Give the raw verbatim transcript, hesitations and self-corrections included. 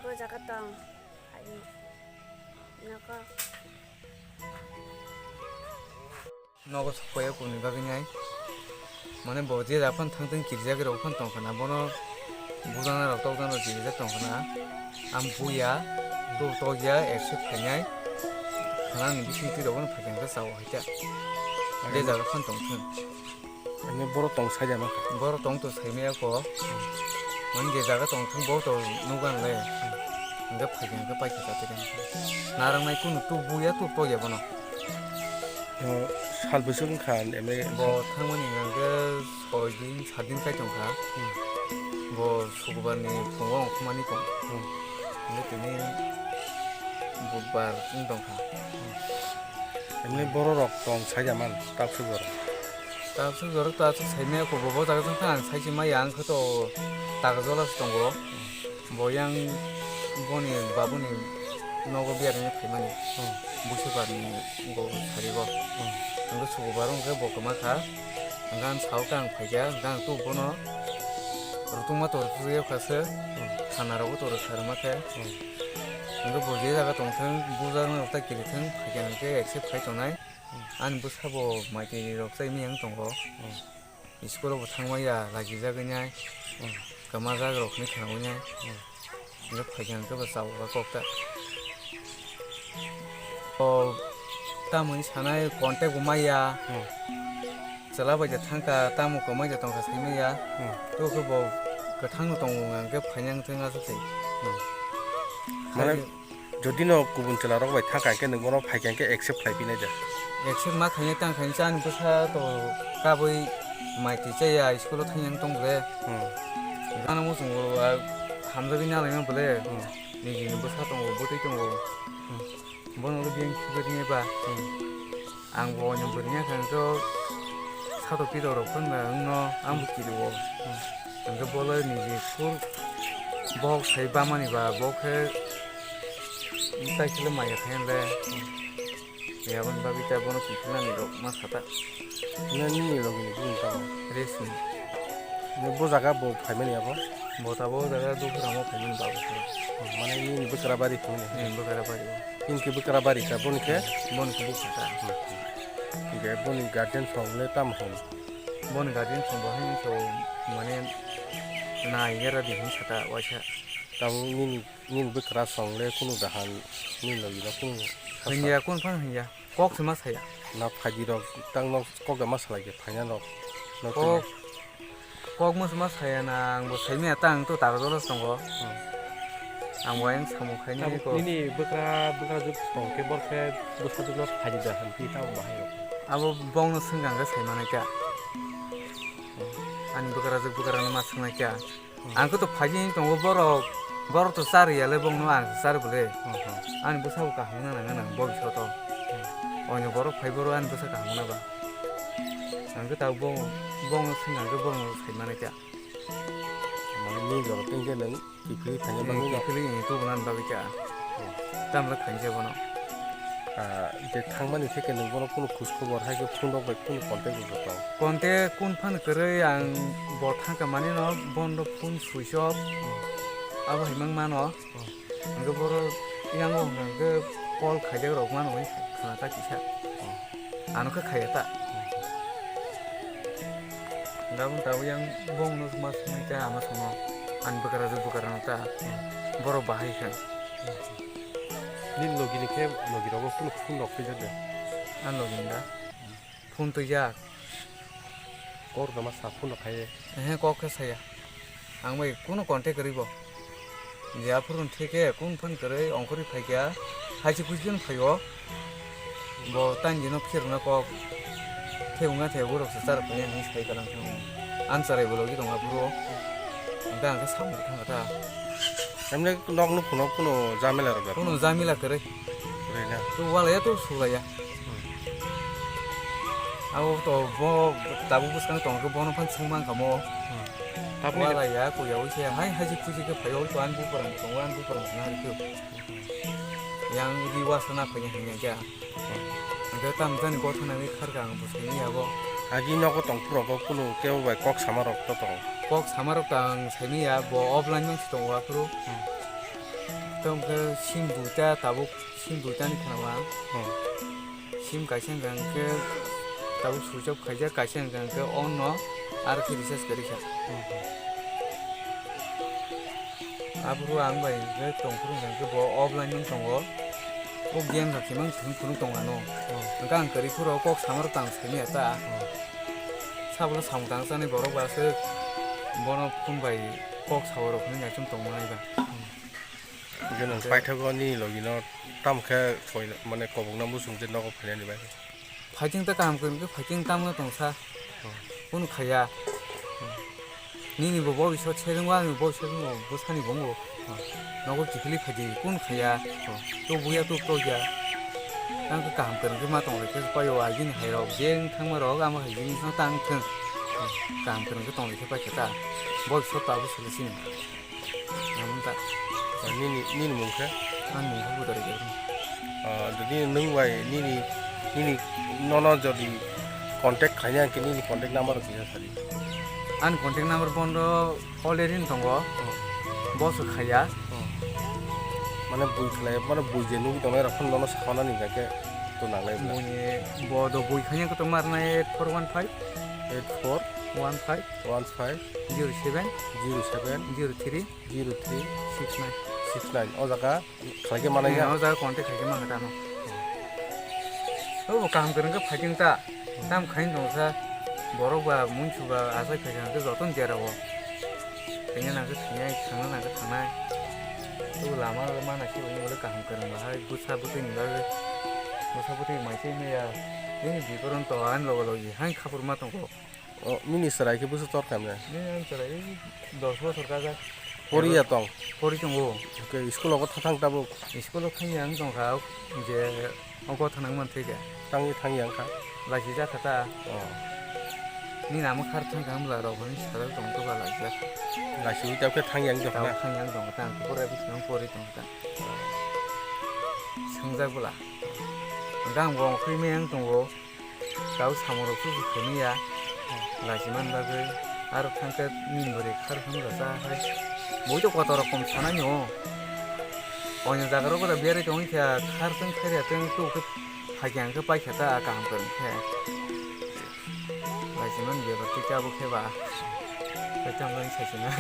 Bo jaga tong. Ani. Noko. Nogo sokpaiya kuni bagwi nai. Mane bo je jaga phano thang thang kirijak rok phano tong khana. Bono bujana rok tokjana rok kirijak tong khana. Ang buya, tu tokya, accept khainai. Khana ni bising twi rok phano phaikha khe chao hai ta. Je jaga phano tong thang. Ani borok tong saida mankha. Borok tong to saimaya ko. Mani je jaga tong thang bo to nugan le. Hingke phaikha hingke paikha jate kan. Narang nai kunu tu buya tu toya bono. O, sal bwswk wngkha, emre. Bo thangmani hingke soi din, sat din kai tongkha. Hmm. Bo sukubar ni phungo ongkhormani tong. Hmm. Hingke tini budbar wng tongkha. Hmm. Emre borok rok tong saida man, tak sujor. Tak sujor to aswk saimaya ko bo, bo jaga jang kha ang saisi maya, ang khe to tak jola se tongo. Bo yang boni babuni nogo biyar ni phaimani. Hmm. Busi bar ni go sari go. Hmm. Ang sukubar wng khe bo kwma kha. Ang sao khe ang phaikha, ang tu bono rutungma to rutugya kha se. Hmm. Thana rogo to rwkha rwma khe. Hmm. Ang bo je jaga tong thang, bujar no ta kiri thang, phaikha ang khe accept khai tongnai. Hmm. Ani bwsa bo maitwi rok chai miyang tongo. Hmm. School o bo thangmaya, lagijagwi nai. Hmm. Kwmajak rok hinwi khwnagwi nai. Hmm. Hingke phaikha hingke bo chao kha kok ta. O, tamoni sanai contact bo maya. Hmm. Chwla bai da thangkha, tamo kwmai da tongkha saimaya. Hmm. To khe bo kwthang no tongo hingke phainang thang aswk se. Hmm. Mane, jodi no kubun chwla rok bai thangkha hingke nwng bono phaikha hingke accept khlai phinai da? Accept ma khainai tang khainai chani bwsa to kabui mai twi chaya school o thangya wng tong bole. Hmm. Gana muchungo a hamjagwi nalaima bole. Hmm. Nijini bwsa tongo, bwtwi tongo. Hmm. Bono ulo biyang khibirini ba. Hmm. Ang bo oino bwrwini kha hwnkhe o sato pito rok phano wngno ang bo kirio. Hmm. Hwnkhe bole niji phur bohok sai bamani ba bo khe tai khe maya khe le. Hmm. Aboni bagwi ta bono kiphilnani rok ma sata. Nini logi ni bini tamo? Resmi. Ni bo jaga bo phaimani abo? Bo ta bo jaga Dukhuramo phaimani babo khe. Mane nini bwkra bari phone. Nini bwkra bari. Nini khe bwkra bari ta boni khe? Boni khe bukha ta. Hingke boni guardian song le tam hwn? Boni guardian song bo haino so mane nai yara di hin sata waisa. Tamo nini, nini bwkra song le kunu dahan nini logi no kunu sasa? Hanya kun phan hanya. Kok se ma saya. Na phaidi rok tang no kok da ma salai khe phaina rok. No kok, kok mo se ma saya na, ang bo sai maya ta, ang to tak jola se tongo. Hmm. Ang bo ayang samung khainai ko. Nini bwkra, bwkra juk tong khe bor khe bwsa juk no phaidi da han pi ta bahai rok. Abo bong no swng ang khe sai manai kha. Ani bwkra juk bwkra no ma swngnai kha. Ang khe to phaidi tongo borok, borok to chariya le bongno ang se chari bole. Ani bwsa bo kaham nang nang nang bo bisoto. Oino borok phai borok ani bwsa kaham na ba. Ang khe ta bong, bongno swng ang khe bongno sai mani kha. Mane ni jora tengke nang kiphilwi thangya bangwi no. Kiphilwi ni tubunan bagwi kha. Tamle khainse bono. Ah, je thangmani theke nwng bono kunu khoj khobor hai khe phone rok bai kunu contact rok tong? Contact kun phan kwrwi ang bo thangka mani no bono phone switch off. Abo hai mang mano. Hwnkhe boro yango hwnkhe call khaijak rok mano hwnwi khna ta kisa. Ano khe khaiya ta. Gabon tabuk yang bongno ma swngnai ta ama songno. Ani bwkra rok bwkra no ta. Borok bahai khe. Nini logi ni khe logi rogo kunu phone rok twijak de? Ani logi ni da? Phone twijak. Kok rwma sa phone rok khai. Ehe, kok khe saya. Ang bai kunu contact kwrwi bo. Je aphuru theke kun phone kwrwi ongkhorwi phaikha. Haisi kuisin phaio. Bo tang jino phirna kok. Thebunga thebung rok se char phai nang sai kalang thang. Ang charai bolo gi tonga bro. Ang ta ang khe samung thang ta. Emne nok nuk phunuk kuno jamela rok. Kuno jamela kwrwi. Kwrwi na. Tu wala ya tu sula ya. Abo to bo tabuk bwskang tong khe bono phan sung man kha mo. Tabuk wala ya ku ya wi se hai hai jik puji khe phaio to an bu parang tongo an bu parang na ri khe. Yang di wasa na phai hanya ja. Hingke tam jani gotha nangwi kharka ang bo saimanya bo. Agi nogo tong phuru bo kunu kebo bai kok sama rok to tong. Kok sama rok to ang saimanya bo offline mang si tongo aphuru. Hmm. Tamo khe sim duita, tabuk sim duitani khwnama. Hmm. Sim kaisa hwnkha hwnkhe tabuk switch off khaijak, kaisa hwnkha hwnkhe on no aro khe recharge kwrwi kha. Hmm. Aphuru ang bai hwnkhe tongphuru hwnkha hwnkhe bo offline wng tongo. O game rok se mang thwng phunuk tong ano. Hmm. Hwnkhe ang kwrwi phuru kok samaro tang simi ya ta. Hmm. Sabolo samung tang chani borok ba se bono phone bai kok saborok hinwi naichom tong manai ba. Hmm. Hwnkhe nwng paithago nini logino tamo khe koina, mane, kobokna muchung je nogo phainani bagwi? Phaikhe ta kaham kwrwngkhe phaikhe tamno tongsa. Oh. Kunu khaiya. Nini bo bobiswt seleng o, ani bo seleng o, bwsani bo wng o. Oh. Nogo kiphilwi phaidi, kunu khaiya. Oh. To buya to tokya. Tang khe kaham kwrwngkhe ma tonglaikhe paio, agini hairok, je wng thangmarok, amo hai jinisno tang thwng. Oh. Kaham kwrwngkhe tonglaikhe paikha ta. Bobiswt abo sele sini. Ang ta. Ah, nini, nini mung khe? Ani mung khe Budari Debbarma. Ah, jodi nwng bai nini, nini nono jodi contact khaina hwnkhe nini contact number rok kisa sadi. Ani contact number bondo already wng tongo. Hmm. Bo se khaiya. Hmm. Mane bui khlai, mane bui je nugwi tongnai rok phano nono samanani hwnkhe to nanglai bwla. Buini bo do bui khaina khe to marnai eight four one five. Eight four. One five. One five. Zero seven. Zero seven. Zero three. Zero three. Six nine. Six nine. O jaga khlaikhe manai ya? Eh, o jaga contact khaikhe mangkha tamo. Obo kaham kwrwngkhe phaikhe ta. Tam khaina tongsa. Borok ba muisu ba achai phaikha hwnkhe jotono derao. Thangna nangkhe thangnai, thangna nangkhe thangnai. Obo lama mana khe bai kaham kwrwng bahai bwsa bwtwi ni bagwi. Bwsa bwtwi mai twi maya. Nini biboron to ani logo logi hai khapur ma tongo. O, nini chwrai khe bwswk tor kha mya? Nini ang chwrai dos bosor kajak. Pori ya tong? Pori tongo. Hwnkhe school o thang tabuk? School o thang yang tong kha, je o gotha nang man thwi kha. Thang, thang yang kha? Lachi jak kha ta. O. Nini ama khar thang kha, hamla rok hwnwi sajak tong to ba lachi jak kha. Lachi ui tabuk khe thang yang tong kha na? Tabuk thang yang tong kha ta, ang pura bising pori tong kha ta. O. Swngjak bwla. Hwnkhe ang bo ongkhorwi maya wng tongo. Tau samung rok susu khaimaya, lachi man bagwi, aro thangkhe nini bwrwi khar phano rwchap hai. Bui to kotor rok kom sanai no. Oino jaga rok da berwi tongwi kha, khar tong khairya tong tu khe phaikha hwnkhe paikha ta kaham kwrwng khe. Lachi man bebak twi khe abo khe ba. Tei tamo wng saisina.